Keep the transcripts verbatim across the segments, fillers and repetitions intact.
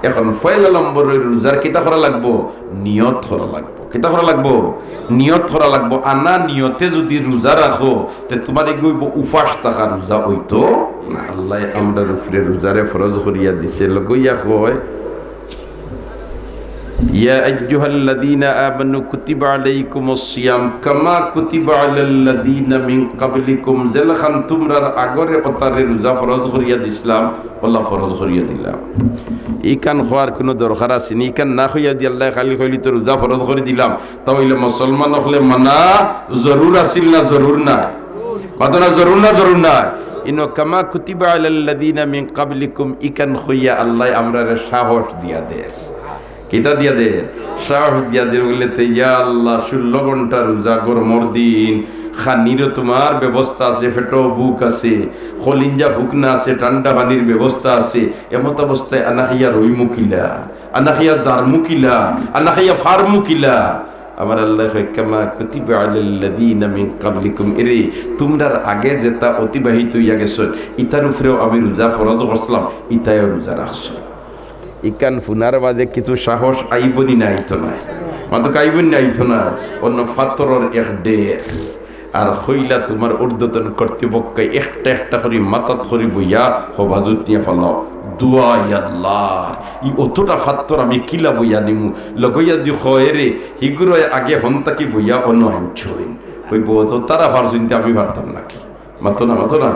এখন পয়লা নম্বর অইল রোজার কিতা করা লাগবো? নিয়ত করা লাগবো। কিতা করা লাগবো? নিয়ত করা লাগবো। আনা নিয়তে যদি রোজা রাখো, তে তুমার ইগু অইবো উপাস থাকা, রোজা অইতো না। আল্লায় আমরার উপরে রোজারে ফরজ করিয়া দিছে, লগইয়া কয়, ইয়া আইয়ুহাল্লাযীনা আমানু কুতিবা আলাইকুমুস সিয়াম কামা কুতিবা আলাল্লাযীনা মিন ক্বাবলিকুম, যেলাখান তুমরার আগরে অতারে রোজা ফরজ করিয়া দিছলাম, অলা ফরজ করিয়া দিলাম। ইখান কওয়ার কুনু দরকার আছে নি? ইখান না কইয়া দি আল্লায় খালি কইলি তো রোজা ফরজ করি দিলাম, তা অইলে মুসলমান অকলে মানা জরুর আছিল না জরুর নায়? মাতো না, জরুর না জরুর নায়? ইনো কামা কুতিবা আলাল্লাযীনা মিন ক্বাবলিকুম, ইখান কইয়া আল্লায় আমরারে সাহস দিয়া দের। কিতা দিয়া দের? সাহস দিয়া দের। বলে তে, ইয়া আল্লাহ, ষোলো ঘন্টা রোজা, গরমর দিন, খানিরও তুমার ব্যবস্থা আছে, পেটো ভুক আছে, কলিঞ্জা ফুকনা আছে, ঠান্ডা পানির ব্যবস্থা আছে। এমত অবস্থায় আনা খাইয়া রইমু কিলা, আনা খাইয়া যারমু কিলা, আনা খাইয়া ফারমু কিলা? আমার আল্লায় কয়, কামা কুতিবা আলাল্লাযীনা মিন ক্বাবলিকুম, এরে, তুমরার আগে যেটা অতিবাহিত অইয়া গেছইন, ইতার উপরেও আমি রোজা ফরজ করছলাম, ইতায়ও রোজা রাখছইন। ইখান হুনার বাদে কিছু সাহস আইবো নি না আইতো নায়? মাতো আইবো নি না আইতো নায়? অনো ফাত্তরর এক ঢের। আর কইলা তুমার ঊর্ধ্বতন কর্তৃপক্ষে একটা একটা করি মাথাত করি বইয়া হবাজুত নিয়া ফালাও। দোয়া, ইয়া আল্লাহ, ই অতটা ফাত্তর আমি কিলা বইয়া নিমু? লগইয়া দি কয় রে, হিগুরে আগে হন থাকি বইয়া অনো আনছইন। কইবো, তো তারা পারছইন তে আমি পারতাম নাকি? মাতো না, মাতো না।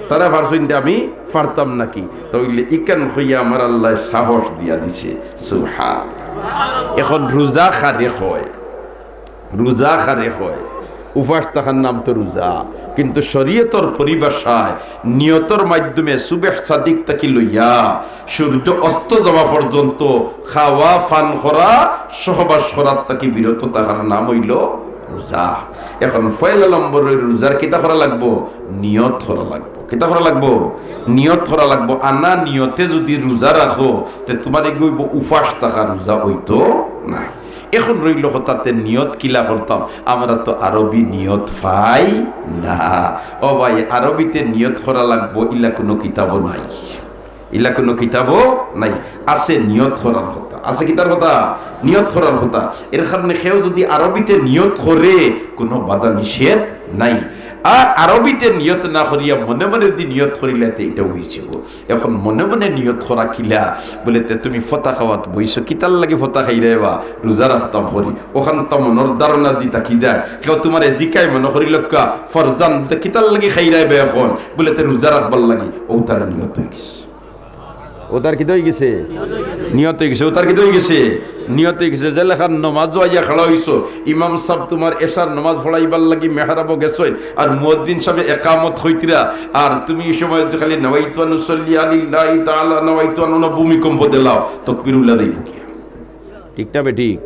তারা পারছইন তে আমি পারতাম নাকি? তা অইলে ইখান কইয়া আমার আল্লায় সাহস দিয়া দিছে। সুবহান। এখন রোজা কারে কয়? রোজা কারে কয়? উপাস থাকার নাম তো রোজা। কিন্তু শরীয়তর পরিভাষায় নিয়তর মাধ্যমে সুবহ সাদিক থাকি লইয়া সূর্য অস্ত যাওয়া পর্যন্ত খাওয়া, পান করা, সহবাস করার থাকি বিরত থাকার নাম অইলো রোজা। এখন পয়লা নম্বর অইল রোজার কিতা করা লাগবো? নিয়ত করা লাগবো। কিতা করা লাগবো? নিয়ত করা লাগবো। আনা নিয়তে যদি রোজা রাখো, তে তুমার ইগু অইবো উপাস থাকা, রোজা অইতো নায়। এখন রইল কথা, তে নিয়ত কিলা করতাম? আমরা তো আরবি নিয়ত পাই না। ও ভাই, আরবিতে নিয়ত করা লাগবো, ইলা কুনু কিতাবও নাই। ইলা কুনু কিতাবও নাই। আছে নিয়ত করার কথা। আছে কিতার কথা? নিয়ত করার কথা। এর কারণে কেউ যদি আরবিতে নিয়ত করে, কুনু বাধা নিষেধ নাই। আর আরবিতে নিয়ত না করিয়া মনে মনে যদি নিয়ত করিলে, তে ইটাও অইযিবো। এখন মনে মনে নিয়ত করা কিলা? বলে, তে তুমি ফতা খাওয়াত বইছো, কিতার লাগি ফতা খাইরায় বা? রোজা রাখতাম করি। অখানতা মনর ধারণা দি থাকি যায়। কেউ তুমারে জিকায় মনে করি লক্কা, ফরজান, তে কিতার লাগি খাইরায় বা এখন? বলে, তে রোজা রাখবার লাগি। অউ তার নিয়ত অইগেছে। অউ তার কিতা অইগেছে? নিয়ত অইগেছে। অউ তার কিতা অইগেছে? নিয়ত অইগেছে। যেলাখান নমাজো আইয়া খাড়া অইছো, ইমাম সাব তুমার এশার নমাজ পড়াইবার লাগি মেহরাবো গেছইন, আর মুয়াজ্জিন সাবে একামত কইতরা, আর তুমি ই সময় খালি নাওয়াইতু আন উসাল্লিয়া লিল্লাহি তাআলা, নাওয়াইতু আন, অনো ভূমিকম্প দিলাও, তকবির উলা দেইবো গিয়া। ঠিক না বেঠিক?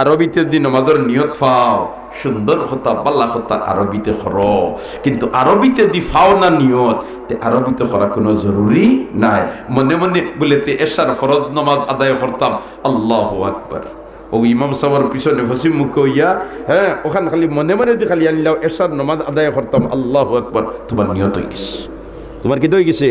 আরবিতে যদি নমাজর নিয়ত পাও, সুন্দর কথা, বালা কথা আরবিতে করো, কিন্তু আরবিতে যদি পাও না নিয়ত, তে আরবিতে করা কুনু জরুরি নাই। মনে মনে বলে, তে এশার ফরজ নমাজ আদায় করতাম, আল্লাহু আকবার। অউ ইমাম সাবর পিছনে পশ্চিম মুখে অইয়া, হ্যাঁ, অখান খালি মনে মনে যদি খালি আনিলাও, এশার নমাজ আদায় করতাম, আল্লাহু আকবার, তুমার নিয়ত অইগেছে। তুমার কিতা অইগেছে?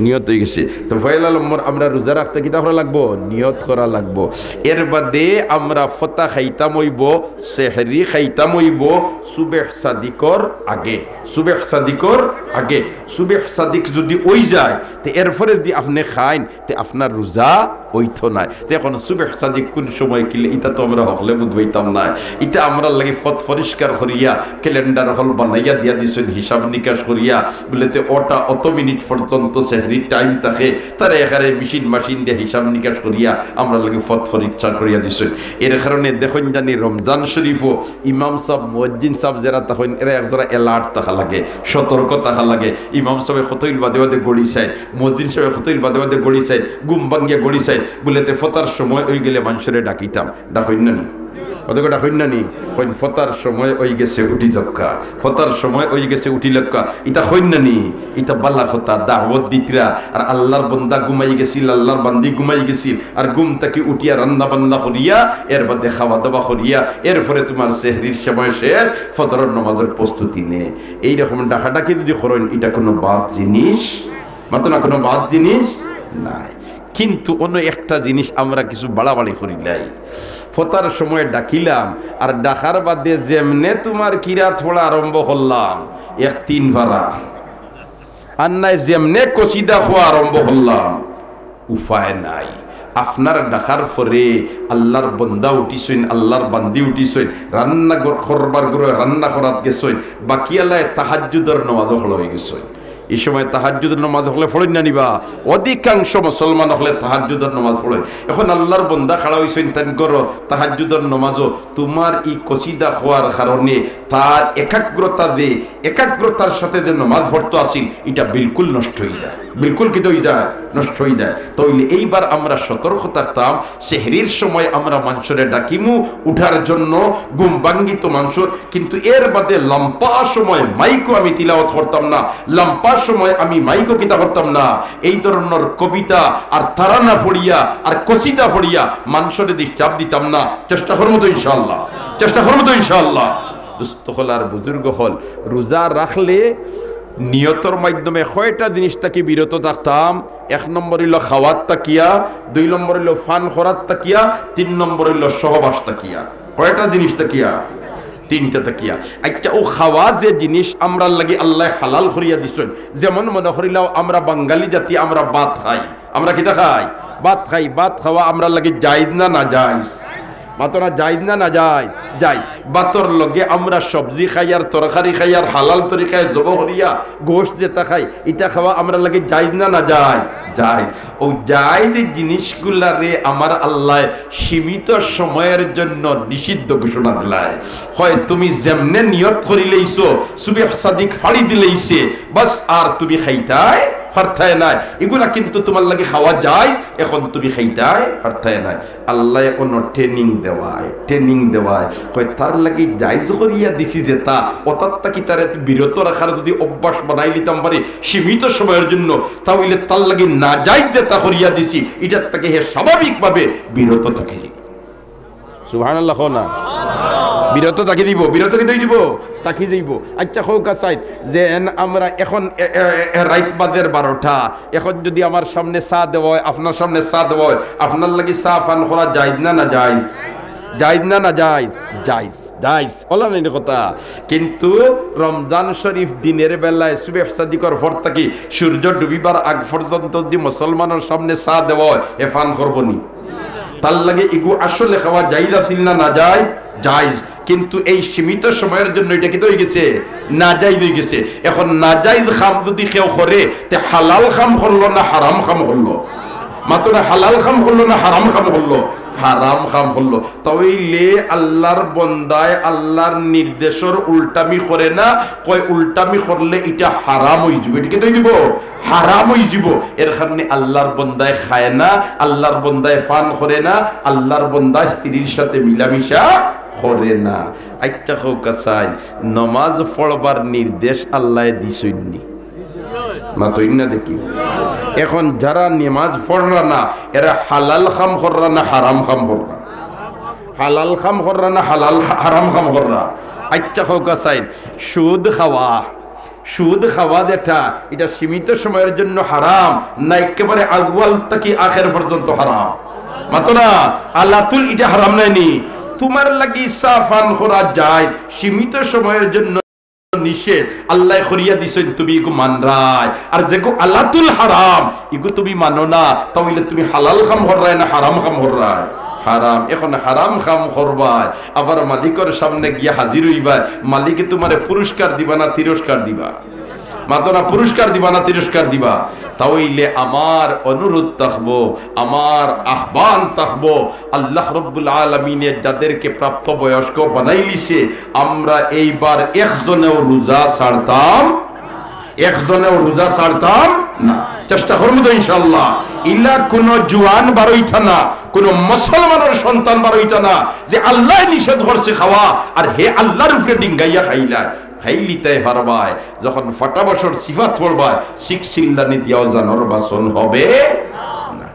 নিয়ত অইগেছে। তো পয়লা নম্বর আমরা রোজা রাখতে কিতা করা লাগবো? নিয়ত করা লাগবো। এর বাদে আমরা ফতা খাইতাম অইবো, সেহরি খাইতাম অইবো সুবহ সাদিকর আগে। সুবহ সাদিকর আগে। সুবহ সাদিক যদি অই যায়, তে এরপরে যদি আপনে খাইন, তে আপনার রোজা অইতো নায়। তে এখন সুবহ সাদিক কুন সময় কিলা, ইতা তো আমরা হকলে বুঝবাইতাম নায়। ইতা আমরার লাগি পথ পরিষ্কার করিয়া, ক্যালেন্ডার হকল বানাইয়া দিয়া দিছইন, হিসাব নিকাশ করিয়া, বলে তে অটা অত মিনিট পর্যন্ত সেহরির টাইম থাকে, তারা এখানে মেশিন মাশিন দিয়া হিসাব নিকাশ করিয়া আমরার লাগি পথ পরিষ্কার করিয়া দিছইন। এর কারণে দেখইন জানি রমজান শরীফও ইমাম সাব, মুয়াজ্জিন সাব যেরা থাকইন, এরা একজরা alert থাকা লাগে, সতর্ক থাকা লাগে। ইমাম সাবে কতইল বাদে বাদে ঘড়ি চাইন, মুয়াজ্জিন সাবে কতইল বাদে বাদে ঘড়ি চাইন, ঘুম ভাঙ্গিয়া ঘড়ি চাইন, বলে তে ফতার সময় অইগেলে মানষরে ডাকিতাম, ডাকইন না নি? অতকে ডাকইন না নি? কইন, ফতার সময় অইগেছে, উঠি যাউক্কা, ফতার সময় অইগেছে, উঠি লউক্কা। ইতা কইন না নি? ইতা বালা কথা, দাওয়াত দিতরা। আর আল্লার বন্দা ঘুমাই গেছিল, আল্লার বান্দি ঘুমাই গেছিল, আর ঘুম থাকি উঠিয়া রান্না বান্না করিয়া, এর বাদে খাওয়া দাওয়া করিয়া, এরপরে তুমার সেহরির সময় শেষ, ফজরর নমাজর প্রস্তুতি নে। এইরকম ডাকাডাকি যদি করইন, ইটা কুনু বাদ জিনিস? মাতো না, কুনু বাদ জিনিস নায়। কিন্তু অন্য একটা জিনিস আমরা কিছু বাড়াবাড়ি করিলাই। ফতার সময় ডাকিলাম, আর ডাকার বাদে যেমনে তুমার কিরাত পড়া আরম্ভ করলাম, এক তিন পারা, আর নাই যেমনে কসিদা কওয়া আরম্ভ করলাম, উপায় নাই। আপনার ডাকার পরে আল্লাহর বন্দা উঠিছইন, আল্লাহর বান্দি উঠিছইন, রান্না ঘর-, করবার ঘরো রান্না করাত গেছইন, বাকিআলায় তাহাজ্জুদর নমাজো খড়া অইগেছইন। ই সময় তাহাজ্জুদর নমাজ অকলে পড়ইন না নি বা? অধিকাংশ মুসলমান অকলে তাহাজ্জুদর নমাজ পড়ইন। এখন আল্লাহর বন্দা খাড়া অইছইন তান ঘরো তাহাজ্জুদর নমাজো, তুমার ই কসিদা কওয়ার কারণে তার একাগ্রতা যে, একাগ্রতার সাথে যে নমাজ পড়তো আছিল, ইটা বিলকুল নষ্ট অইযায়। বিলকুল কিতা অইযায়? নষ্ট অইযায়। তাইলে এইবার আমরা সতর্ক থাকতাম, সেহরির সময় আমরা মানষরে ডাকিমু উঠার জন্য, ঘুম ভাঙ্গিতো মানষর, কিন্তু এর বাদে লম্বা সময় মাইকো আমি তিলাওয়াত করতাম না, লম্বা সময় আমি মাইকো কিতা করতাম না, এই ধরনর কবিতা আর তারানা পড়িয়া আর কসিদা পড়িয়া মানষরে disturb দিতাম না। চেষ্টা করমু তো ইনশাআল্লাহ, চেষ্টা করমু তো ইনশাআল্লাহ। দোস্ত অকল আর বুজুর্গ অকল, রোজা রাখলে নিয়তর মাধ্যমে কয়টা জিনিস থাকি বিরত থাকতাম? এক নম্বর অইলো খাওয়াত থাকিয়া, দুই নম্বর অইলো পান করাত থাকিয়া, তিন নম্বর অইলো সহবাস থাকিয়া। কয়টা জিনিস থাকিয়া? তিনটা থাকিয়া। আচ্ছা, অউ খাওয়া যে জিনিস আমরার লাগি আল্লায় হালাল করিয়া দিছইন, যেমন মনো করিলাও আমরা বাঙালি জাতি, আমরা ভাত খাই, আমরা কিতা খাই? ভাত খাই। ভাত খাওয়া আমরার লাগি জায়েজ না নাজায়েজ? মাতো না, জায়েজ না নাজায়েজ? জায়েজ। ভাতর লগে আমরা সবজি খাই আর তরকারি খাই আর হালাল তরিকায় জবো করিয়া গোশত যেটা খাই, ইটা খাওয়া আমরার লাগি জায়েজ না নাজায়েজ? জায়েজ। অউ জায়েজ জিনিসগুলারে আমার আল্লায় সীমিত সময়ের জন্য নিষিদ্ধ ঘোষণা দিলায়। অয় তুমি যেমনে নিয়ত করিলাইছো, সুবহ সাদিক ফাড়ি দিলাইছে, বাস আর তুমি খাইতায় পারতায় নায়। ইগুলা কিন্তু তুমার লাগি খাওয়া জায়েজ, এখন তুমি খাইতায় পারতায় নায়। আল্লায় অনো training দেওয়ায়, training দেওয়ায়, কয়, তার লাগি জায়েজ করিয়া দিছি যেটা, অতার থাকি তারে বিরত রাখার যদি অভ্যাস বানাইলিতাম পারি সীমিত সময়ের জন্য, তাইলে তার লাগি নাজায়েজ যেটা করিয়া দিছি, ইটার থাকি হে স্বাভাবিকভাবে বিরত থাকি। সুবহানাল্লাহ কও না। বিরত থাকি দিবো, বিরত কিতা অইযিবো? থাকি যাইবো। আচ্ছা, কউক্কা চাইন, যেন আমরা এখন এ, এ, এ, রাইত বাজের বারোটা, এখন যদি আমার সামনে চা দেওয়া অয়, আপনার সামনে চা দেওয়া অয়, আপনার লাগি চা পান করা জায়েজ না নাজায়েজ? জায়েজ না নাজায়েজ? জায়েজ, জায়েজ। অলা নায়নি কথা? কিন্তু রমজান শরীফ দিনের বেলায় সুবহ সাদিকর পর থাকি সূর্য ডুবিবার আগ পর্যন্ত যদি মুসলমানর সামনে চা দেওয়া অয়, হে পান করবো নি? তার লাগি ইগু আসলে খাওয়া জায়েজ আছিল না নাজায়েজ? জায়েজ। কিন্তু এই সীমিত সময়ের জন্য ইটা কিতা অইগেছে? নাজায়েজ অইগেছে। এখন নাজায়েজ কাম যদি কেউ করে, তে হালাল কাম করলো না হারাম কাম করলো? মাতো না, হালাল কাম করলো না হারাম কাম করলো? হারাম কাম করলো। তাইলে আল্লাহর বন্দায় আল্লাহর নির্দেশর উল্টামি করে না, কয় উল্টামি করলে ইটা হারাম অইযিবো। ইটা কিতা অইযিবো? হারাম অইযিবো। এর কারণে আল্লাহর বন্দায় খায় না, আল্লাহর বন্দায় পান করে না, আল্লাহর বন্দায় স্ত্রীর সাথে মিলামিশা করে না। আচ্ছা, কউক্কা চাইন, নমাজ পড়বার নির্দেশ আল্লায় দিছইন নি? মাতইন না দেখি। এখন যারা নমাজ পড়রা না, এরা হালাল কাম কররা না হারাম কাম কররা? হালাল কাম কররা না হালাল, হারাম কাম কররা? আচ্ছা, কউক্কা চাইন, সুদ খাওয়া, সুদ খাওয়া যেটা, ইটা সীমিত সময়ের জন্য হারাম না একেবারে আউয়াল থাকি আখের পর্যন্ত হারাম? মাতো না, আলাতুল ইটা হারাম নায়নি? তুমার লাগি চা পান করা জায়েজ, সীমিত সময়ের জন্য নিষেধ, আল্লায় করিয়া দিছইন, তুমি ইগু মানরায়। আর যেগু আলাতুল হারাম, ইগু তুমি মানো না, তাইলে তুমি হালাল কাম কররায় না হারাম কাম কররায়? হারাম। এখন হারাম কাম করবায়, আবার মালিকর সামনে গিয়া হাজির অইবায়, মালিকে তুমারে পুরস্কার দিবা না তিরস্কার দিবা? মাতো না, পুরস্কার দিবা না তিরস্কার দিবা? তাইলে আমার অনুরোধ থাকবো, আমার আহ্বান থাকবো, আল্লাহ রব্বুল আলামিনে যাদেরকে প্রাপ্তবয়স্ক বানাইলিছে, আমরা এইবার একজনেও রোজা ছাড়তাম, একজনেও রোজা ছাড়তাম না। চেষ্টা করমু তো ইনশাআল্লাহ। ইলা কোনো জুয়ান বারইতা না, কোনো মুসলমানর সন্তান বারইতা না যে আল্লায় নিষেধ করছে খাওয়া, আর হে আল্লাহর উপরে ডিঙ্গাইয়া খাইলায়। খাইলিতায় পারবায়, যখন ফাটা বাসর সিফাত পড়বায়, শিখ চিল্লানি দিয়াও জানর বাসন হবে না।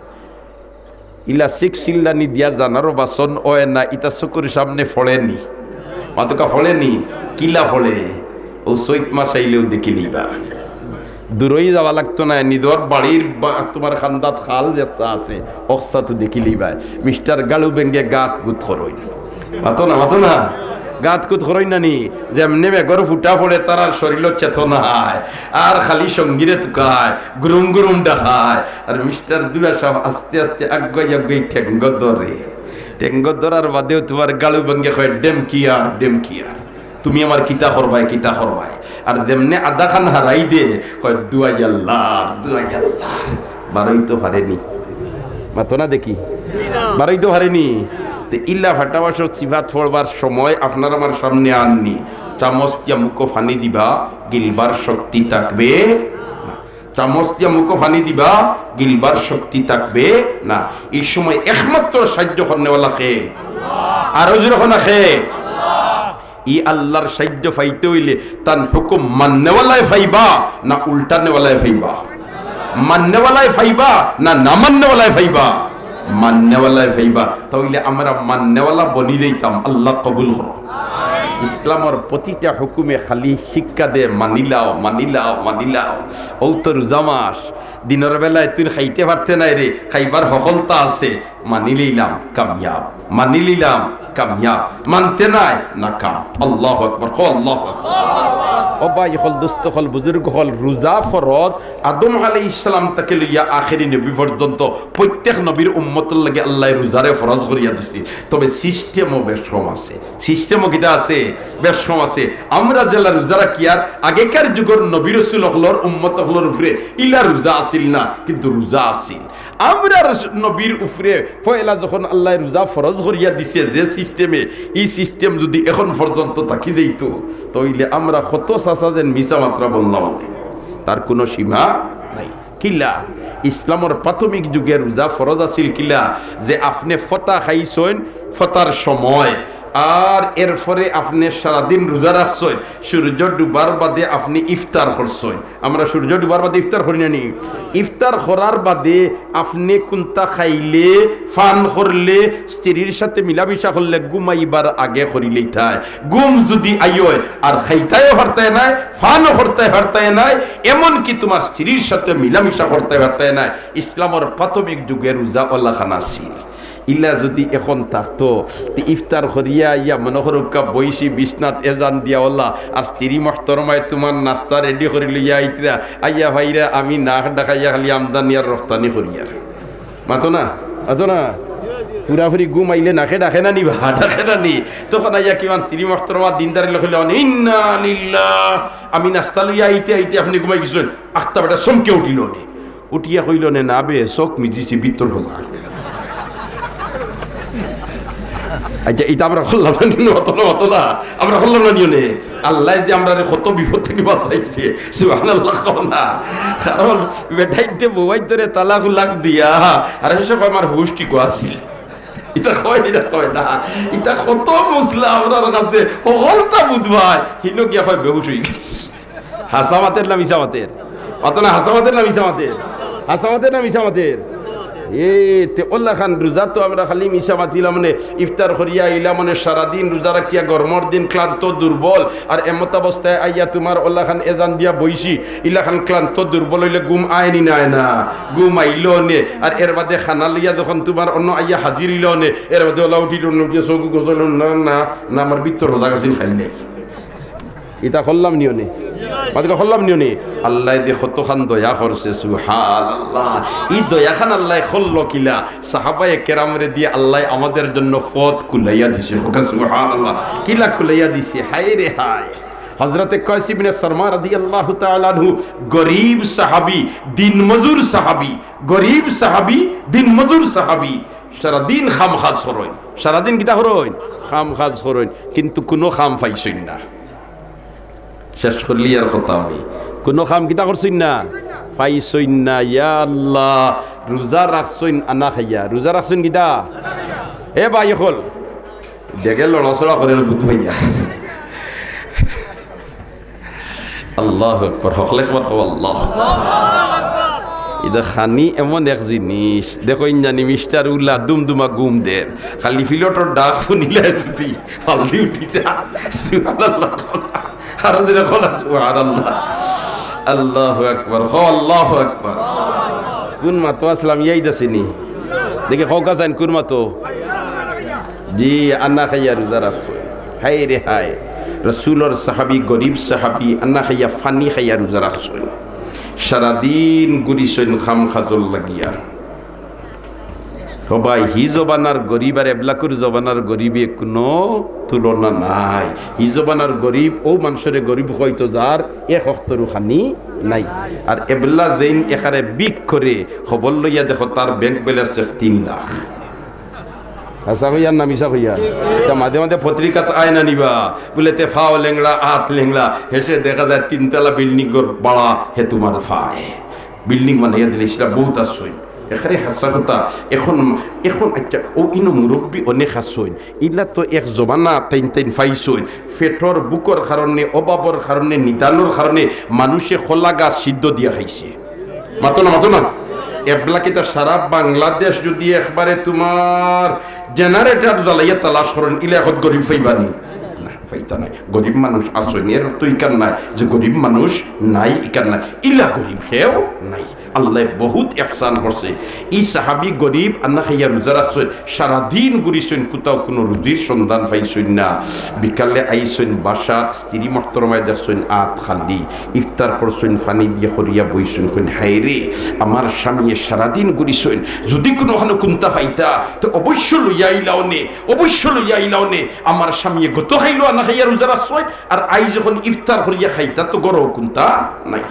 ইলা শিখ চিল্লানি দিয়া জানর বাসন অয় না, ইতা চকুর সামনে পড়েনি, মাতকা পড়েনি, কিলা পড়ে, অউ চৈত মাস আইলেউ দেখিলিবা। দূরই যাওয়া লাগতো নায়, নিজর বাড়ির বা-, তুমার খান্দাত খাল যেসা আছে, অকসা তো দেখিলিবায়। মিস্টার গাড়ু বেঙ্গে গাত গুত করইন। মাতো না, মাতো না। গাত গুত করইন না নি? যেমনে মেঘর ফুটা পড়ে, তারার শরীরো চেতনা আয়, আর খালি সঙ্গীরে তুকায়, গুরুম গুরুম ডাকায়। আর মিস্টার দুরা সাহেব আস্তে আস্তে আগুয়াই আগুয়াই ঠেঙ্গ ধরে। ঠেঙ্গ ধরার বাদেও তুমার গাড়ু বেঙ্গে কয়, "ডেমকিয়ার, ডেমকিয়ার।" তুমি আমার কিতা করবায়, কিতা করবায়? আর যেমনে আধাখান হারাই দে, কয়, "দুয়াই আল্লাহ, দুয়াই আল্লাহ।" বারইতো পারে নি। মাতো না দেখি। বারইতো পারে নি। তে ইলা ফাটাবাসর সিফাত পড়বার সময় আপনার আমার সামনে আননি। চামচ দিয়া মুখো পানি দিবা, গিলবার শক্তি থাকবে না। চামচ দিয়া মুখো পানি দিবা, গিলবার শক্তি থাকবে না। এই সময় একমাত্র সাহায্য করনেওয়ালা কে? আরো জোরে কও না কে? ই আল্লাহর সাহায্য পাইতে অইলে তান হুকুম মাননেওয়ালায় পাইবা না উল্টানেওয়ালায় পাইবা? মাননেওয়ালায় পাইবা না না মাননেওয়ালায় পাইবা? মাননেওয়ালায় পাইবা। তাইলে আমরা মাননেওয়ালা বনি যাইতাম। আল্লাহ কবুল করো। ইসলামর প্রতিটা হুকুমে খালি শিক্ষা দে, "মানিলাও, মানিলাও, মানিলাও।" অউ তো রোজা মাস, দিনর বেলায় তুই খাইতে পারতে নায় রে, খাইবার হকলতা আছে, মানি লইলাম, কামিয়াব। মানি লইলাম, কামিয়াব। মানতে নায়, নাকাম। আল্লাহু আকবার, কও আল্লাহু আকবার। ও ভাই অকল, দোস্ত অকল, বুজুর্গ অকল, রোজা ফরজ। আদম আলাইহিস সালাম থাকি লইয়া আখেরি নবী পর্যন্ত প্রত্যেক নবীর উম্মতর লাগি আল্লায় রোজারে ফরজ করিয়া দিছে। তবে system-ও বেশ কম আছে। System-ও কিতা আছে? বেশ কম আছে। আমরা যেলা রোজা রাখিয়ার, আগেকার যুগর নবী রসুল অকলর উম্মত অকলর উপরে ইলা রোজা আছিল না, কিন্তু রোজা আছিল। আমরার নবীর উপরে পয়লা যখন আল্লায় রোজা ফরজ করিয়া দিছে যে system-এ, ই system যুদি এখন পর্যন্ত থাকি যাইতো, তাইলে আমরা কত চাচা যেন মিছা মাতরা বললাম, তার কুনু সীমা নাই। কিলা? ইসলামর প্রাথমিক যুগে রোজা ফরজ আছিল কিলা? যে আপনে ফতা খাইছইন, ফতার সময়, আর এরপরে আপনে সারাদিন রোজা রাখছইন, সূর্য ডুবার বাদে আপনে ইফতার করছইন। আমরা সূর্য ডুবার বাদে ইফতার করি না নি? ইফতার করার বাদে আপনে কুন্তা খাইলে, পান করলে, স্ত্রীর সাথে মিলামিশা করলে ঘুমাইবার আগে করিলেইতায়। ঘুম যুদি আয় আর খাইতায়ও পারতায় নায়, পানও করতায় পারতায় নায়, এমনকি তুমার স্ত্রীর সাথে মিলামিশা করতায় পারতায় নায়। ইসলামর প্রাথমিক যুগে রোজা অলাখান আছিল। ইলা যুদি এখন থাকতো, তে ইফতার করিয়া আইয়া মনো করউক্কা বইছি বিছনাত এজান দিয়া অলা, আর স্ত্রী মহতরমায় তুমার নাস্তা ready করি লইয়া আইতরা, আইয়া ভাইরা আমি নাক ডাকাইয়া খালি আমদানি আর রফতানি করিয়ার। মাতো না, মাতো না। পুরাপুরি ঘুম আইলে নাকে ডাকে না নি বা, ডাকে না নি? তখন আইয়া কিমান স্ত্রী মহতরমা দিনদারি লগে কইলে, "ইন্না লিল্লাহ, আমি নাস্তা লইয়া আইতে আইতে আপনে ঘুমাই গেছইন।" আখতা বেটা চমকে উঠিল নে। উঠিয়া কইল নে, "না বে, চউখ মিজিছি, ভিতর খোলা।" আচ্ছা, ইতা আমরা করলাম না নি, অত না, অত না। আমরা করলাম না নি অনে। আল্লায় যে আমরারে কত বিপদ থাকি বাঁচাইছে, সুবহানাল্লাহ কও না। কারণ বেটাইন্তে বউয়াইন্তরে তালাক উলাক দিয়া, আর শেষে কয়, "আমার হুশ ঠিক আছিল।" ইতা কয়, ইতা কয় না। ইতা কত মসলা আমরার কাছে, হকলতা বুঝবায়, হিনো গিয়া কয়, "বেহুশ অই গেছি।" হাছা মাতের না মিছা মাতের? মাতো না, হাছা মাতের না মিছা মাতের? হাছা মাতের না মিছা মাতের? এ, তে অলাখান রোজা তো আমরা খালি মিছা মাতিলাম নে, ইফতার করিয়া আইলাম নে, সারাদিন রোজা রাখিয়া গরমর দিন ক্লান্ত দুর্বল, আর এমতাবস্থায় আইয়া তুমার অলাখান এজান দিয়া বইছি, ইলাখান ক্লান্ত দুর্বল অইলে ঘুম আয় নি না আয় না? ঘুম আইলো নে। আর এরবাদে খানা লইয়া যখন তুমার অনো আইয়া হাজির অইলো নে, এরবাদে অলা উঠি, উঠি চউখ গোসল, "না, না, না, আমার ভিতর রোজা গেছিল, খাই নাই।" ইতা করলাম নি অনে? মাতকা করলাম নি অনে? আল্লায় যে কতখান দয়া করছে, সুবহানাল্লাহ। ই দয়াখান আল্লায় করলো কিলা? সাহাবায়ে কেরামরে দিয়া আল্লায় আমাদের জন্য পথ খুলাইয়া দিছে। কউক্কা সুবহানাল্লাহ। কিলা খুলাইয়া দিছে? হায় রে হায়। হযরতে কায়েস ইবনে সারমা রাদিয়াল্লাহু তাআলা আনহু গরিব সাহাবী, দিনমজুর সাহাবী, গরিব সাহাবী, দিনমজুর সাহাবী। সারাদিন কাম কাজ করইন। সারাদিন কিতা করইন? কাম কাজ করইন। কিন্তু কুনু কাম পাইছইন না। শেষ করিলিয়ার কথা আমি। কুনু কাম কিতা করছইন না? পাইছইন না। ইয়া আল্লাহ, রোজা রাখছইন আনা খাইয়া। রোজা রাখছইন কিতা? এ ভাই অকল, দেখে লড়াচড়া করের বুধ ভাইয়া। আল্লাহু আকবার। হকলে একবার কও, আল্লাহু আকবার। ইতা খানি এমন এক জিনিস, দেখইন জানি মিস্টার উল্লা দুমদুমা ঘুম দের। খালি পিলটর ডাক হুনিলে যুদি ফালদি উঠি যা। সুবহানাল্লাহ। আরো জোরে কও না, সুবহানাল্লাহ। আল্লাহু আকবার, কও আল্লাহু আকবার। কুন মাতো আছলাম, ইয়াদ আছেনি? দেখি কউক্কা চাইন, কুন মাতো? জি, আন্না খাইয়া রোজা রাখছইন। হায় রে হায়, রসুলর সাহাবী, গরিব সাহাবী, আন্না খাইয়া, পানি খাইয়া রোজা রাখছইন। সারাদিন ঘুরিছইন কাম কাজর লাগিয়া। ও ভাই, হি জমানার গরিব আর এবলাকুর জমানার গরিবে কুনু তুলনা নাই। হি জমানার গরিব, অউ মানষরে গরিব কইতো যার এক অক্তরও খানি নাই। আর এবলা যেইন একারে ভিক করে, খবর লইয়া দেখো, তার ব্যাংক ব্যালেন্স তিন লাখ। হাছা কইয়ার না মিছা কইয়ার? ইটা মাঝে মাঝে পত্রিকাত আয় না নি বা, বুলে তে ফাও লেংড়া, আত লেংড়া, হেষে দেখা যায় তিনতলা বিল্ডিং ঘর ভাড়া হে তুমার ফায়। বিল্ডিং বানাইয়া দিলে সেটা বহুত আশ্রয়। এখানে হাছা কথা। এখন, এখন আচ্ছা, অউ ইনো মুরব্বি অনেক আছইন, ইলা তো এক জমানা তাইন তাইন পাইছইন, পেটর ভুকর কারণে, অভাবর কারণে, নিদানর কারণে মানুষে কলা গাছ সিদ্ধ দিয়া খাইছে। মাতো না, মাতো না। এবলা কিতা সারা বাংলাদেশ যদি একবারে তুমার জেনারেটর জ্বালাইয়া তালাশ করইন, ইলা এখন গরিব পাইবা নি? না, পাইতা নায়। গরিব মানুষ আছইন, এর অর্থ ইখান নায় যে গরিব মানুষ নাই, ইখান নায়। ইলা গরিব কেউ নাই। আল্লায় বহুত ইহসান করছে। ই সাহাবী গরিব, আন্না খাইয়া রোজা রাখছইন, সারাদিন ঘুরিছইন, কুতাও কুনু রুজির সন্ধান পাইছইন না। বিকালে আইছইন বাসাত, স্ত্রী মহতরমায় দেখছইন আত খালি, ইফতার করছইন, পানি দিয়া করিয়া বইছইন, কইন, "হায় রে, আমার স্বামীয়ে সারাদিন ঘুরিছইন, যুদি কুনুখানো কুন্তা পাইতা, তে অবশ্য লইয়া আইলা অনে, অবশ্য লইয়া আইলা অনে, আমার স্বামীয়ে গত খাইলো আন্না খাইয়া রোজা রাখছইন, আর আইজ যখন ইফতার করিয়া খাইতা তো ঘরো কুন্তা নাই।"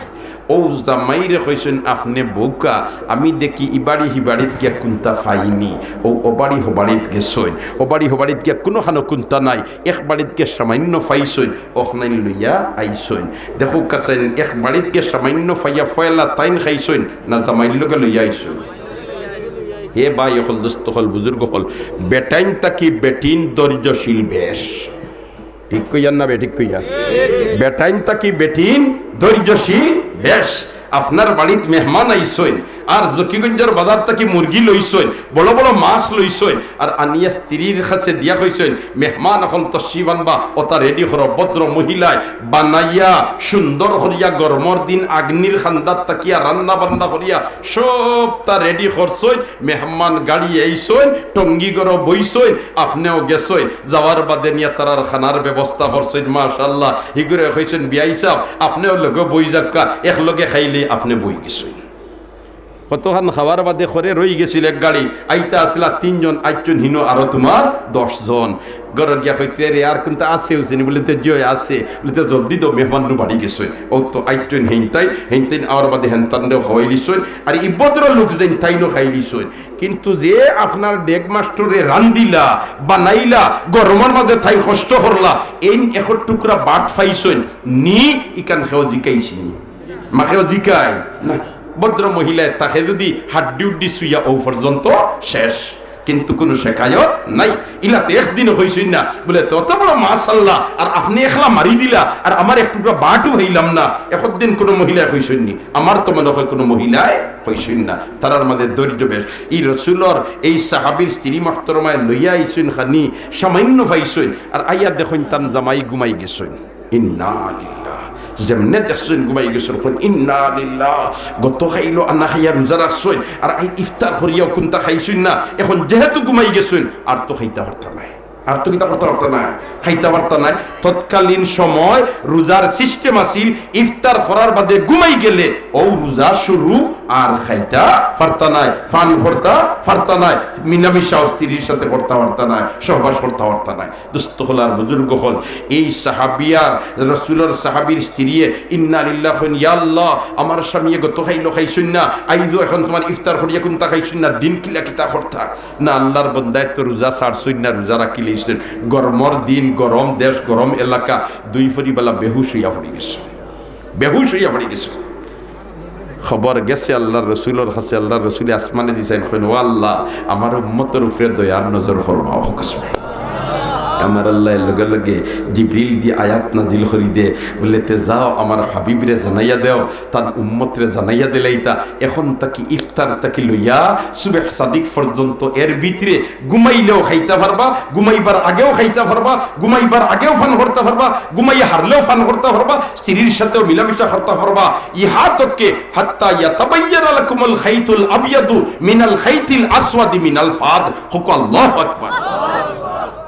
অউ জামাইরে কইছইন, "আপনে বউক্কা, আমি দেখি ই বাড়ি হি বাড়িত গিয়া কুন্তা পাইনি।" অউ অ বাড়ি হ বাড়িত গেছইন, অ বাড়ি হ বাড়িত গিয়া কুনুখানো কুন্তা নাই, এক বাড়িত গিয়া সামান্য পাইছইন, অখনাইন লইয়া আইছইন। দেখউক্কা চাইন, এক বাড়িত গিয়া সামান্য পাইয়া পয়লা তাইন খাইছইন না জামাইর লগে লইয়া আইছইন? হে ভাই অকল, দোস্ত অকল, বুজুর্গ অকল, বেটাইন থাকি বেটিন ধৈর্যশীল বেশ। ঠিক কইয়ার না বেঠিক কইয়ার? বেটাইন থাকি বেটিন ধৈর্যশীল বেশ। আপনার বাড়িত মেহমান আইছইন, আর জকিগঞ্জর বাজার থাকি মুরগি লইছইন, বড় বড় মাছ লইছইন, আর আনিয়া স্ত্রীর কাছে দিয়া কইছইন, "মেহমান অকল তশরিফ আনবা, অতা রেডি করো।" ভদ্র মহিলায় বানাইয়া সুন্দর করিয়া গরমর দিন আগ্নির খান্দাত থাকিয়া রান্না বান্না করিয়া সবতা রেডি করছইন। মেহমান গাড়ি আইছইন, টঙ্গি ঘরো বইছইন, আপনেও গেছইন। যাওয়ার বাদে নিয়া তারার খানার ব্যবস্থা করছইন, মাশাআল্লাহ। হিগুরে কইছইন, "বিয়াই সাব, আপনেও লগে বই যাউক্কা, এক লগে খাইলে আপনে বই গেছইন।" কতখান খাওয়ার বাদে করে রই গেছিল এক গাড়ি, আইতা আসলা তিনজন, আইছইন হিনো আরো তুমার দশ জন। ঘরো গিয়া কইতে, "রে, আর কুন্তা আছে হুছেনি?" বুলে, "তে জি অয় আছে।" বুলে, "তে জলদি দেও, মেহমান নু বাড়ি গেছইন।" অউ তো আইছইন হেইনতাইন, হেইনতাইন আওয়ার বাদে হেনতানরেও খাওয়াইলিছইন। আর ই ভদ্র লোক যেইন তাইনও খাইলিছইন। কিন্তু যে আপনার ডেগ মাস্টরে রান্দিলা, বানাইলা, গরমর মাঝে তাইন কষ্ট করলা, এইন এক টুকরা ভাত পাইছইন নি, ইখান কেউ জিকাইছে নি? মাকেও জিকায় না। ভদ্র মহিলায় তাকে যদি হাড্ডি উড্ডি ছুইয়া অউ পর্যন্ত শেষ, কিন্তু কুনু শেকায়ত নাই। ইলাতে একদিনও কইছইন না বুলে, "তে অত বড় মাছ আনলা, আর আপনে একলা মারি দিলা, আর আমার এক টুকরা ভাতও পাইলাম না।" একদিন কুনু মহিলায় কইছইন নি? আমার তো মনে অয় কুনু মহিলায় কইছইন না। তারার মাঝে ধৈর্য বেশ। ই রসুলর এই সাহাবীর স্ত্রী মহতরমায় লইয়া আইছইন খানি, সামান্য পাইছইন, আর আইয়া দেখইন তান জামাই ঘুমাই গেছইন। ইন্না লিল্লাহ। যেমনে দেখছইন ঘুমাই গেছইন, কইন, "ইন্না লিল্লাহ।" গত খাইলো আন্না খাইয়া রোজা রাখছইন, আর আই ইফতার করিয়াও কুন্তা খাইছইন না। এখন যেহেতু ঘুমাই গেছইন, আর তো খাইতা পারতা নায়, আর তো কিতা করতা পারতা নায়, খাইতা পারতা নায়। তৎকালীন সময় রোজার সিস্টেম আছিল, ইফতার করার বাদে ঘুমাই গেলে অউ রোজা শুরু, আর খাইতা পারতা নায়, পান করতা পারতা নায়, মিলামিশা স্ত্রীর সাথে করতা পারতা নায়, সহবাস করতা পারতা নায়। দোস্ত অকল আর বুজুর্গ অকল, এই সাহাবিয়ার, রসুলর সাহাবীর স্ত্রীয়ে ইন্না লিল্লাহ কইন, "ইয়া আল্লাহ, আমার স্বামীয়ে গত খাইলো খাইছইন না, আইজও এখন তুমার ইফতার করিয়া কুন্তা খাইছইন না, দিন কিলা কিতা করতা?" না, আল্লাহর বন্দায় তো রোজা ছাড়ছইন না, রোজা রাখিলিছইন। গরমর দিন, গরম দেশ, গরম এলাকা, দুই ফরিবালা বেহুশ অইয়া পড়ি গেছে। বেহুশ অইয়া পড়ি গেছে। খবর গেছে আল্লাহর রসুলর কাছে, আল্লাহর রসুলে আসমানেদি চাইন, কইন, "ও আল্লাহ, আমার উম্মতর উপরে দয়ার নজর ফরমাও।" আমার আল্লাহ লগে লগে জিবরিল দি আয়াত নাজিল করি দে, বলে, "তে যাও, আমার হাবিবরে জানাইয়া দেও, তার উম্মতরে জানাইয়া দিলাইতা, এখন থাকি ইফতার থাকি লইয়া সুবহ সাদিক পর্যন্ত, এর ভিতরে ঘুমাইলেও খাইতা পারবা, ঘুমাইবার আগেও খাইতা পারবা, ঘুমাইবার আগেও পান করতা পারবা, ঘুমাইয়া হারলেও পান করতা পারবা, স্ত্রীর সাথেও মিলামিশা করতা পারবা।" ইহা তককে হাত্তা ইয়াতাবায়্যানা লাকুমুল খাইতুল আবিয়াদু মিনাল খাইতিল আসওয়াদি মিনাল ফাদ। কউক্কা আল্লাহু আকবার।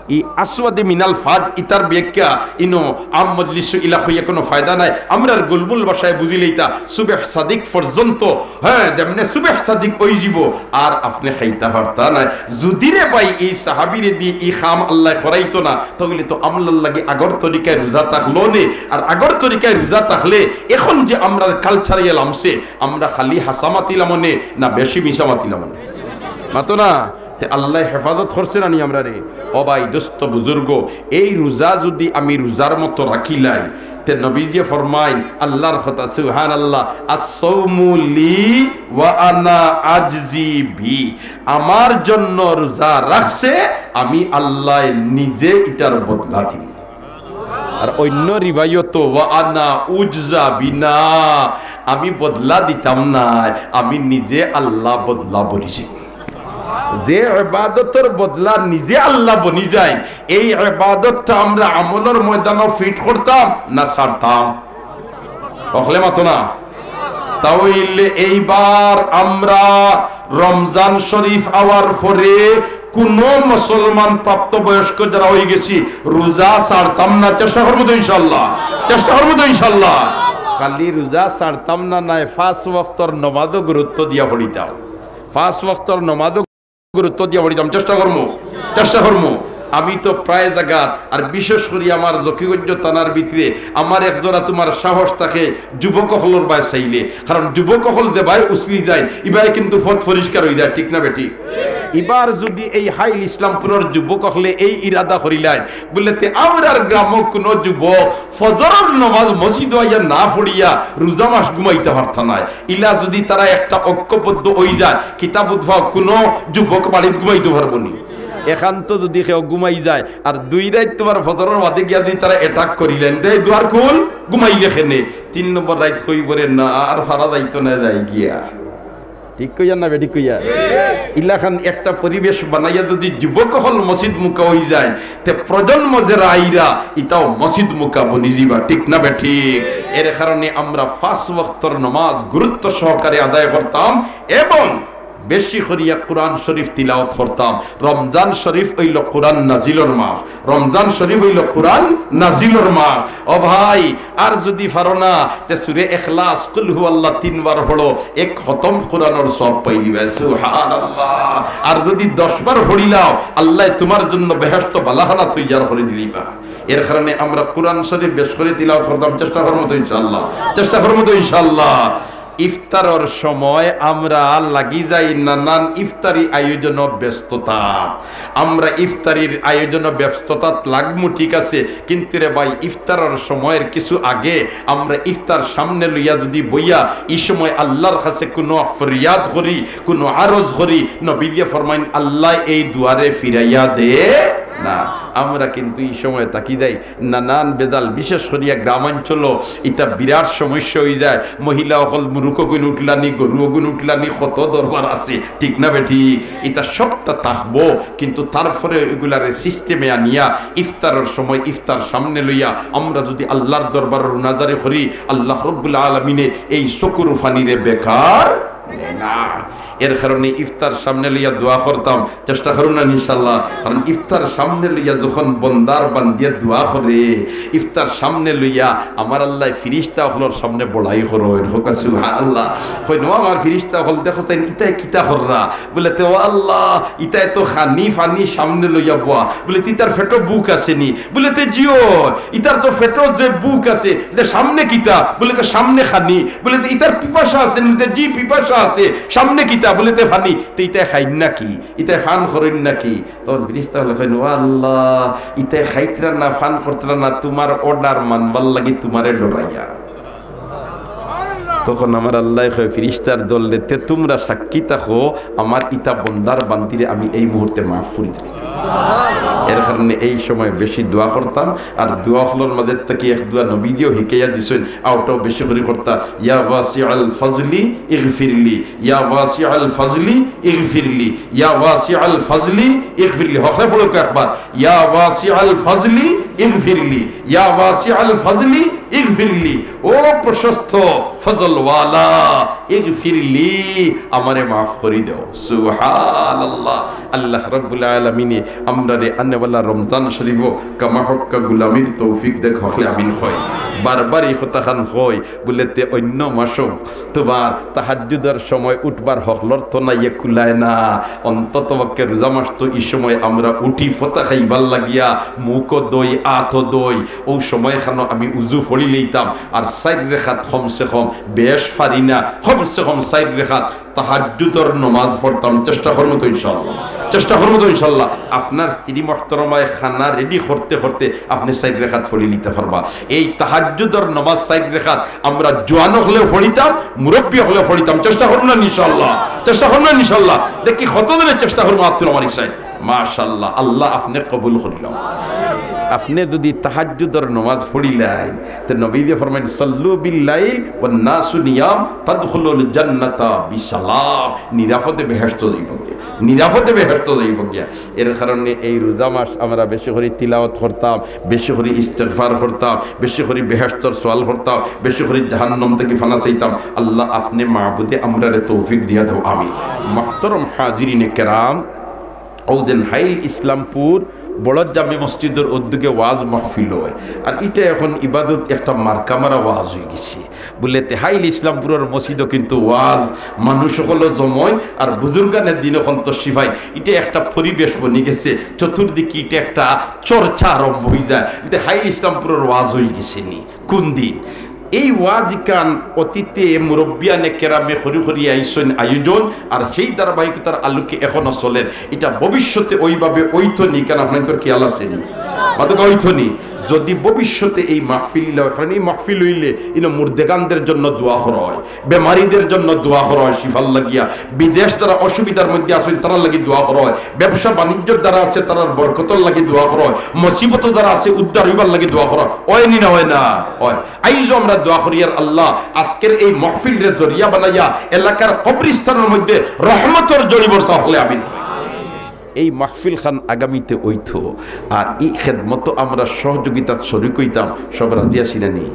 ই আসওয়াদি মিনাল ফাদ ইতার ব্যাখ্যা ইনো আম মজলিসো ইলা কইয়া কোনো ফায়দা নাই। আমরার গুলমুল ভাষায় বুঝিলাইতা, সুবহ সাদিক পর্যন্ত, হ্যাঁ, যেমনে সুবহ সাদিক অইযিবো, আর আপনে খাইতা পারতা নায়। যুদি রে ভাই ই সাহাবিরে দি ই কাম আল্লায় করাইতো না, তাইলে তো আমরার লাগি আগর তরিকায় রোজা থাকলো নে, আর আগর তরিকায় রোজা থাকলে এখন যে আমরার culture ইয়া লামছে, আমরা খালি হাছা মাতিলাম নে, না বেশি মিছা মাতিলাম নে? মাতো না? তে আল্লায় হেফাজত করছে না নি আমরারে? ও ভাই, দোস্ত বুজুর্গ, এই রোজা যুদি আমি রোজার মতো রাখিলাই, তে নবীজিয়ে ফরমাইন, আল্লাহর কথা, সুবহানাল্লাহ, "আস-সাওমু লি ওয়া আনা আজজি বি।" আমার জন্য রোজা রাখছে, আমি আল্লায় নিজে ইটার বদলা দিমু। আর অইন্য রিওয়ায়তো, "ওয়া আনা উজজা বিনা", আমি বদলা দিতাম নায়, আমি নিজে আল্লাহ বদলা বনিছি। যে ইবাদতর বদলা নিজে আল্লাহ বনি যায়, এই ইবাদতটা আমরা আমলর ময়দানো fit করতাম না ছাড়তাম? অকলে মাতো না। তাইলে এইবার আমরা রমজান শরীফ আওয়ার পরে কোনো মুসলমান প্রাপ্তবয়স্ক যারা অইগেছি, রোজা ছাড়তাম না, চেষ্টা করমু তো ইনশাআল্লাহ, চেষ্টা করমু তো ইনশাআল্লাহ। খালি রোজা ছাড়তাম না নায়, পাঁচ ওয়াক্তর নমাজও গুরুত্ব দিয়া পড়িতাম, পাঁচ ওয়াক্তর নমাজও গুরুত্ব দিয়া পড়িতাম, চেষ্টা করমু, চেষ্টা করমু। আমি তো প্রায় জাগাত, আর বিশেষ করি আমার জকিগঞ্জ থানার ভিতরে, আমার এক জোড়া তোমার সাহস থাকে যুবক অকলর বায় চাইলে, কারণ যুবক অকল যে বায় উছলি যায়, ইবায় কিন্তু পথ পরিষ্কার অই যায়, ঠিক না বেঠিক? ইবার যুদি এই হাইল ইসলামপুরর যুবক অকলে এই ইরাদা করিলায়, বলে, "তে আমরার গ্রামো কোনো যুবক ফজরর নমাজ মসজিদো আইয়া না পড়িয়া রোজা মাস ঘুমাইতা পারতা নায়।" ইলা যুদি তারা একটা ঐক্যবদ্ধ অই যায়, কিতা বুঝবা, কোনো যুবক বাড়িত ঘুমাইতো পারবো নি? একান্ত যুদি কেউ ঘুমাই যায়, আর দুই রাইত তোমার ফজরর বাদে গিয়া যুদি তারা attack করিলাইন, যে দুয়ার খুল, ঘুমাইলে কেনে, তিন নম্বর রাইত কইবো রে, "না, আর পারা যাইতো না, যাই গিয়া।" ঠিক কইয়ার না বেঠিক কইয়ার? ইলাখান একটা পরিবেশ বানাইয়া যুদি যুবক অকল মসজিদ মুখা অই যায়, তে প্রজন্ম যেরা আইরা, ইতাও মসজিদ মুখা বনি যিবা, ঠিক না বেঠিক? এর কারণে আমরা পাঁচ ওয়াক্তর নমাজ গুরুত্ব সহকারে আদায় করতাম এবং বেশি করিয়া কোরআন শরীফ তিলাওয়াত করতাম। রমজান শরীফ অইলো কোরআন নাজিলর মাস, রমজান শরীফ অইলো কোরআন নাজিলর মাস। ও ভাই, আর যুদি পারো না, তে সুরে এখলাস, কুল হু আল্লাহ তিনবার পড়ো, এক খতম কোরআনর সওয়াব পাইলিবায়। সুবহানাল্লাহ। আর যুদি দশ বার পড়িলাও, আল্লায় তুমার জন্য বেহেশত বালাখানা তৈয়ার করি দিলিবা। এর কারণে আমরা কোরআন শরীফ বেশ করি তিলাওয়াত করতাম, চেষ্টা করমু তো ইনশাআল্লাহ, চেষ্টা করমু তো ইনশাআল্লাহ। ইফতারর সময় আমরা লাগি যাই নানান ইফতারি আয়োজনও ব্যস্ততা। আমরা ইফতারির আয়োজনও ব্যস্ততাত লাগমু, ঠিক আছে, কিন্তু রে ভাই, ইফতারর সময়র কিছু আগে আমরা ইফতার সামনে লইয়া যুদি বইয়া ই সময় আল্লাহর কাছে কোনো ফরিয়াদ করি, কোনো আরজ করি, নবীজিয়ে ফরমাইন, "আল্লায় এই দুয়ারে ফিরাইয়া দে না।" আমরা কিন্তু ই সময় তাকি যাই নানান বেজাল, বিশেষ করিয়া গ্রামাঞ্চলো ইতা বিরাট সমস্যা অই যায়। মহিলা অকল মুরুখ অগুন উঠলানি, গরু অগুন উঠলানি, কত দরবার আছে, ঠিক না বেঠিক? ইতা সবতা থাকবো, কিন্তু তারপরে ইগুলারে সিস্টেমে আনিয়া ইফতারর সময় ইফতার সামনে লইয়া আমরা যুদি আল্লাহর দরবারো রুনাজারি করি, আল্লাহ রব্বুল আলামিনে এই চকুর পানিরে বেকার নেয় না। এর কারণে ইফতার সামনে লইয়া দোয়া করতাম, চেষ্টা করমু না ইনশাআল্লাহ। কারণ ইফতার সামনে লইয়া যখন বন্দার বান্দিয়ে দোয়া করে, ইফতার সামনে লইয়া আমার আল্লায় ফিরিস্তা অকলর সামনে বড়াই করইন। কউক্কা সুবহানাল্লাহ। কইন, "ও আমার ফিরিস্তা অকল, দেখো চাইন, ইতায় কিতা কররা?" বলে, "তে ও আল্লাহ, ইতায় তো খানি পানি সামনে লইয়া বওয়া।" বলে, "তে ইতার পেটো ভুক আছে নি?" বলে, "তে জি অয়, ইতার তো পেটো যে ভুক আছে, তে সামনে কিতা?" বলে, "তে সামনে খানি।" বলে, "তে ইতার পিপাসা আছে নি?" বলে, "তে জি, পিপাসা আছে।" "সামনে কিতা?" বলে, "তে পানি।" "তে ইতায় খাইন না কি? ইতায় পান করইন না কি?" তখন ফিরিস্তা অকলে কইন, "ও আল্লাহ, ইতায় খাইতরা না, পান করতরা না, তুমার order মানবার লাগি তুমারে ডরাইয়া।" তখন আমার আল্লায় কয়, "ফিরিস্তার দলরে, তে তুমরা সাক্ষী থাকো, আমার ইতা বন্দার বান্দিরে আমি এই মুহূর্তে মাফ করি দিলাম।" এর কারণে এই সময় বেশি দোয়া করতাম। আর দোয়া অকলর মাঝে থাকি এক দোয়া নবীজিও হিকাইয়া দিছইন, অউটাও বেশি করি করতা, "ইয়া ওয়াসিআল ফাজলি ইগফিরলি, ইয়া ওয়াসিআল ফাজলি ইগফিরলি, ইয়া ওয়াসিআল ফাজলি ইগফিরলি।" হকলে পড়ুক একবার, "ইয়া ওয়াসিআল ফাজলি ইগফিরলি, ইয়া ওয়াসিআল ফাজলি ইগফিরলি।" ও প্রশস্ত ফজলওয়ালা, ইগফিরলি, আমারে মাফ করি দেও। সুবহানাল্লাহ। আল্লাহ রাব্বুল আলামিনে আমরারে আনেওয়ালা রমজান শরীফও কামা হক্কা গুলামির তৌফিক দেখ, হকলে আমিন কই। বারবার এই কথাখান কই, বুলে তে অন্য মাসও তুমার তাহাজ্জুদর সময় উঠবার হকলর তো নাইয়ে কুলায় না, অন্তত পক্ষে রোজা মাস তো ই সময় আমরা উঠি ফতা খাইবার লাগিয়া, মুখও ধই, আতও ধই, অউ সময়খানো আমি উজু পড়ি লইতাম, আর চাইর রেখাত কমসে কম, বেশ পারি না, কমসে কম চাইর রেখাত তাহাজ্জুদর নমাজ পড়তাম। চেষ্টা করমু তো ইনশাআল্লাহ, চেষ্টা করমু তো ইনশাআল্লাহ। আপনার স্ত্রী মহতরমায় খানা রেডি করতে করতে আপনে চাইর রেখাত পড়ি নিতা পারবা। এই তাহাজ্জুদর নমাজ চাইর রেখাত আমরা জোয়ান অকলেও পড়িতাম, মুরব্বি অকলেও পড়িতাম। চেষ্টা করমু না ইনশাআল্লাহ, চেষ্টা করমু না ইনশাআল্লাহ। দেখি কতজনে চেষ্টা করমু, আব্দুল আমার ইসাই। মাশাআল্লাহ, আল্লাহ আপনে কবুল করিলাম। আপনে যুদি তাহাজ্জুদর নমাজ পড়িলাইন, তে নবীজি ফরমাইন, "সাল্লু বিল্লাইল ওয়ান নাসু নিয়াম তাদখুলুল জান্নাতা বিসালাম।" নিরাপদে বেহেশত যাইবা গিয়া, নিরাপদে বেহেশত যাইবা গিয়া। এর কারণে এই রোজা মাস আমরা বেশি করি তিলাওয়াত করতাম, বেশি করি ইস্তেগফার করতাম, বেশি করি বেহেশতর সওয়াল করতাম, বেশি করি জাহান্নাম থাকি ফানা চাইতাম। আল্লাহ আপনে মাবুদে আমরারে তৌফিক দিয়া দেও, আমিন। মুহতরম হাজিরিনে কেরাম, অউ দিন হাইল ইসলামপুর বড় জামে মসজিদর উদ্যোগে ওয়াজ মাহফিল অয়। আর ইটা এখন ইবাদত একটা মার্কা মারা ওয়াজ অইগেছে। বুলে তে হাইল ইসলামপুরর মসজিদও কিন্তু ওয়াজ, মানুষ অকলও জময়, আর বুজুর্গানে দিন অকল তশরিফ আইন। ইটা একটা পরিবেশ বনিগেছে, চতুর্দিকে ইটা একটা চর্চা আরম্ভ অইযায়। তে হাইল ইসলামপুরর ওয়াজ অইগেছে নি? কুন দিন? এই ওয়াজ ইখান অতীতে মুরব্বিয়ানে কেরামে করি করি আইছইন আয়োজন, আর সেই ধারাবাহিকতার আলোকে এখনো চলের। ইটা ভবিষ্যতে অইভাবে অইতো নি, কেন আপনার তো খেয়াল আছে নি? মাতকা অইতো নি? যুদি ভবিষ্যতে এই মাহফিল ইলা অয়, কারণ এই মাহফিল অইলে ইনো মুর্দেগানদের জন্য দোয়া করা অয়, বেমারিদের জন্য দোয়া করা অয়, শিফার লাগিয়া, বিদেশ যারা অসুবিধার মধ্যে আছইন তারার লাগি দোয়া করা অয়, ব্যবসা বাণিজ্য যারা আছে তারার বরকতর লাগি দোয়া করা অয়, মুসিবত যারা আছে উদ্ধার অইবার লাগি দোয়া করা অয়। অয় নি না অয় না? অয়। আইজও আমরা দোয়া করি, আর আল্লাহ আজকের এই মাহফিলরে জরিয়া বানাইয়া এলাকার কবরস্থানর মধ্যে রহমতর ঝড়ি বর্ষা অকলে আমিন। এই মাহফিল খান আগামীতে অইতো, আর ই খেদমতো আমরা সহযোগিতাত শরিক অইতাম, সব রাজি আছি না নি?